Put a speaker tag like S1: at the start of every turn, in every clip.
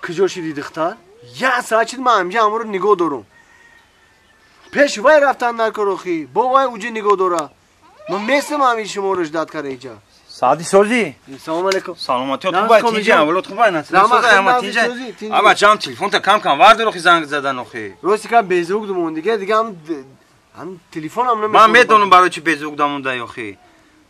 S1: Куҷо шиди духтар? Як соат шид ман ҳамҷа ҳамонро нигоҳ дорам. Пеш вай рафтан дар кор охи, бо вай уҷа нигоҳ дора. Ман местам ҳамин шуморо ждать кара иҷа.
S2: Саъди созӣ?
S1: Салом алейкум.
S2: Саломатият хубай, тинҷа, авлод хубай, насиб ҳама тинҷа. Аба ҷам телефонта кам кам вардор охи занг задан охи.
S1: Рости кам безук думон дига, дига ҳам телефонам намешавад.
S2: Ман медонам барои чӣ безук дамондай охи.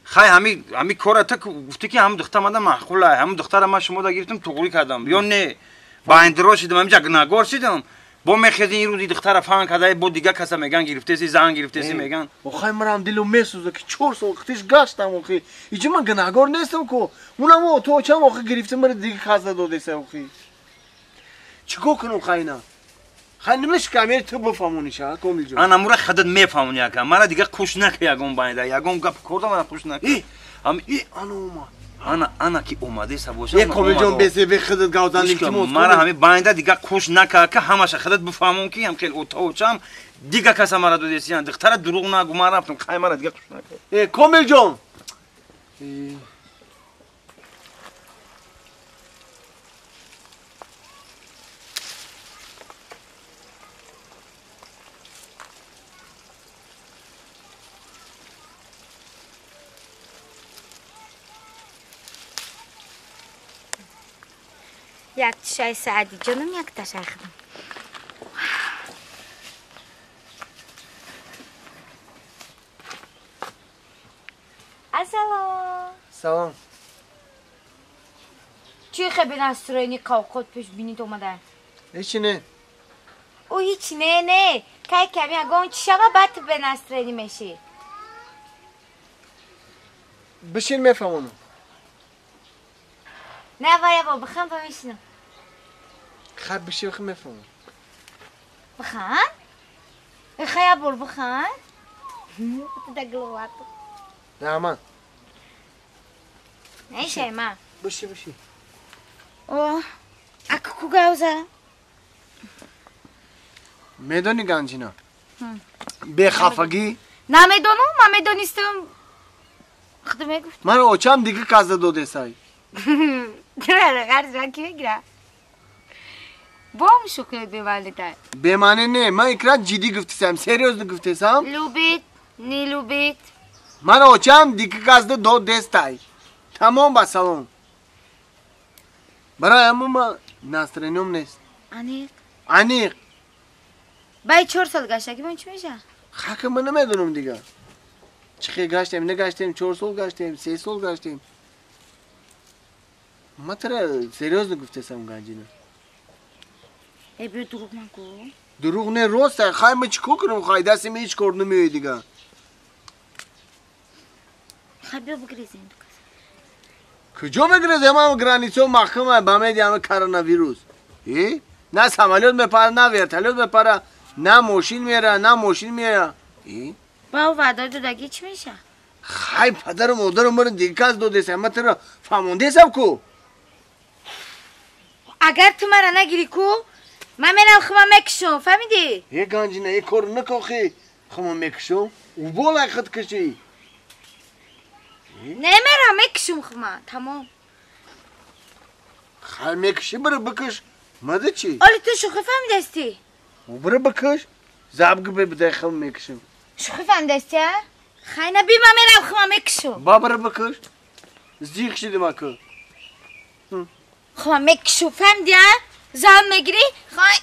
S2: Хай ҳами кора та гуфтӣ ки ҳам духтар мада маъқулай, ҳам духтара ман шумо да гирифтам туғрӣ кардам. Ё не? Баиндиро шидам, ҳамҷа гунаҳгор шидам. Бо мехези ин рӯзи духтара фаҳм кардай, бо дига каса меган гирифтеси, зан гирифтеси меган.
S1: Охай марам дилу месӯза ки 4 сол хитиш гаштам охи. Иҷа ман гунаҳгор нестам ку. Унам то чам охи гирифтам мара дига каса додеса охи. Чико кунам хайна? Хай намеш камер ту бифаҳмониша, Комилҷон.
S2: Ана мура худат мефаҳмони ака. Мара дига қуш нака ягон байда, ягон гап корда мара қуш нака.
S1: Ам ана омад.
S2: Ана ана ки омадеса боша.
S1: Е Комилҷон бесебе худат гавзан илтимос.
S2: Мара ҳами байда дига қуш нака ака, ҳамаша худат бифаҳмон ки ҳам хел отаочам дига каса мара додесиян. Духтара дурӯғ нагу, ман рафтам, хай мара дига қуш нака.
S1: Е Комилҷон.
S3: Як тишай Саъди ҷонам, як ташай худам. Ассалом.
S1: Салом.
S3: Чӣ хебе настроени қавқот пеш бинит омада?
S1: Ҳечи не.
S3: Ӯ ҳеч не не. Кай ками ягон чӣ шава баъд ту бе настроени мешӣ.
S1: Бишин мефаҳмонам.
S3: Не вая бо бихам ба мешинам.
S1: Хай бишин хи мефаҳмам.
S3: Бихан? Хая бор бихан? Дагловато.
S1: Раҳмат.
S3: Не шайма.
S1: Биши биши.
S3: О, аку ку гавза?
S1: Медони Ганҷина? Бехафагӣ?
S3: Намедонам, ман медонистам. Худо мегуфт.
S1: Ман очам дига казда додесай.
S3: Ғарз ман ки мегира? Бом шӯхият бемаънитай.
S1: Бемаъне не, ман икрат ҷиддӣ гуфтесам, серьёзно гуфтесам.
S3: Любит, не любит.
S1: Ман очам дига казда додестай. Тамом ба салом. Барои ҳамон ман настроениям нест.
S3: Аниқ?
S1: Аниқ.
S3: Баъди 4 сол гаштагӣ ман чӣ мешавад?
S1: Хака ман намедонам дига. Чӣ хел гаштем, нагаштем, 4 сол гаштем, 3 сол гаштем. Ман тара серьёзно гуфтесам Ганҷина.
S3: Э биё дурӯғ нагӯ.
S1: Дурӯғ не, рост. Хай ман чӣ кор кунам? Хай дасти ман ҳеҷ кор намеояд дига.
S3: Хай биё бигрезем ду кас.
S1: Куҷо мегрезем? Ҳама границаҳо маҳкама ба меди ҳама коронавирус. Э? На самолёт мепара, на вертолёт мепара, на мошин мера, на мошин мея. Э?
S3: Ба ваъда додагӣ чӣ мешавад?
S1: Хай падару модару маро дига кас додесам, ман туро фаҳмондесам ку.
S3: Агар ту мара нагирӣ ку, ман мерам хума мекушам, фаҳмидӣ?
S1: Е Ганҷина, е корро накохӣ, хума мекушам, уболай худ кушӣ.
S3: Не мерам, мекушам хума, тамом.
S1: Хай мекушӣ, бира бикуш, мада чӣ?
S3: Оли ту шӯхӣ фаҳмидастӣ?
S1: Бира бикуш, забг бибидай хум мекушам.
S3: Шӯхӣ фаҳмидастӣ, а? Хай наби, ман мерам хума мекушам.
S1: Ба бира бикуш, зиқ шидим аку.
S3: Хума мекушу, фаҳмидӣ, а? Зан мегирӣ, хай.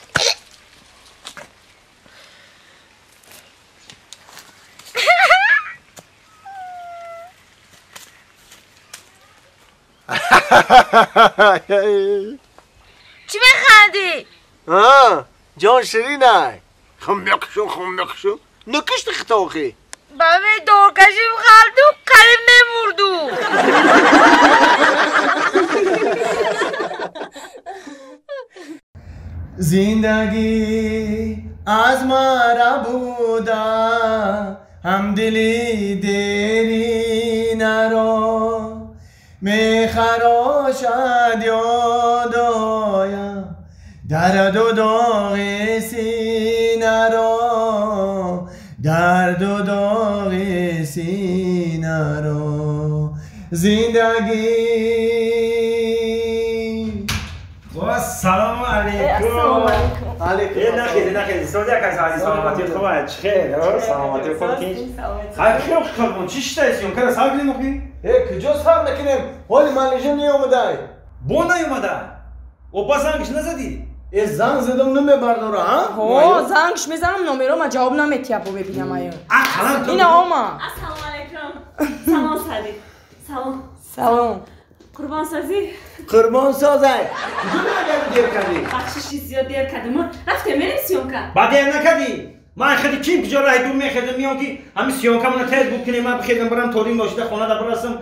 S3: Чӣ механдӣ?
S1: Ҷон ширинай. Хум мекушум, хум мекушум. Накушти хита охи.
S3: Ба ме доркашим халду, қариб мемурду.
S1: Зиндагӣ аз мара буда, ҳамдили деринаро мехарошад ёдоям, дарду доғи синаро, дарду доғи синаро. Зиндагӣ.
S2: Салом алейкум.
S1: Алейкум.
S2: Нахези, нахези. Соз як аз саломатӣ хуб аст. Чӣ хел? Саломатӣ хуб ки. Хай хел хуб, чӣ шитаи съёмка ра сар кунем охи?
S1: Э, куҷо сар накунем? Ҳоли Манижа неомадай.
S2: Бо наёмада. Опа зангш назадӣ?
S1: Э, занг задам намебардора, а?
S4: Ҳо, зангш мезанам, номеро ма ҷавоб наметиҳа, бо бебинам аю.
S2: Ақалан
S4: Ина ома.
S5: Ассалому алайкум. Салом Сади. Салом.
S4: Салом.
S5: Қурбонсозӣ.
S1: Қурбонсозай. Куҷо мегади дер кардӣ?
S5: Бахшиши зиёд дер кардем. Рафтем мерем съёмка.
S2: Ба дер накардӣ? Ман хеле ким куҷо раҳи дур мехезам меом ки ҳамин съёмкамона тез буд кунем, ман бихезам барам торим ношида хона да барасам.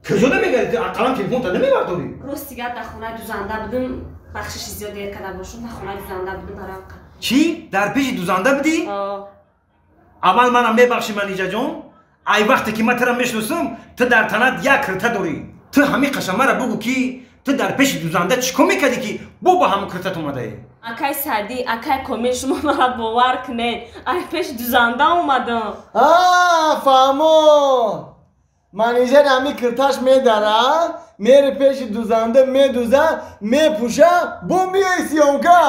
S2: Куҷо намегади? Ақалан телефонта намебардорӣ?
S5: Рости гап дар хонаи дузанда будем. Бахшиши зиёд дер карда бошум, дар хонаи дузанда будем барам.
S2: Чӣ? Дар пеши дузанда будӣ? Аввал манам мебахшӣ Манижаҷон. Ай вақте ки ман тура мешиносам, ту дар танат як кирта дорӣ. Ту ҳамин қашамара бугӯ ки ту дар пеши дузанда чӣ кор мекардӣ ки бо ба ҳамон киртат омадаӣ?
S5: Акай Сади, акай Комил, шумо мара бовар кунед. Ай пеши дузанда омадам.
S1: А, фаҳмо. Манижа ҳамин кирташ медара, мере пеши дузанда медуза, мепӯша, бо миёи съёмка.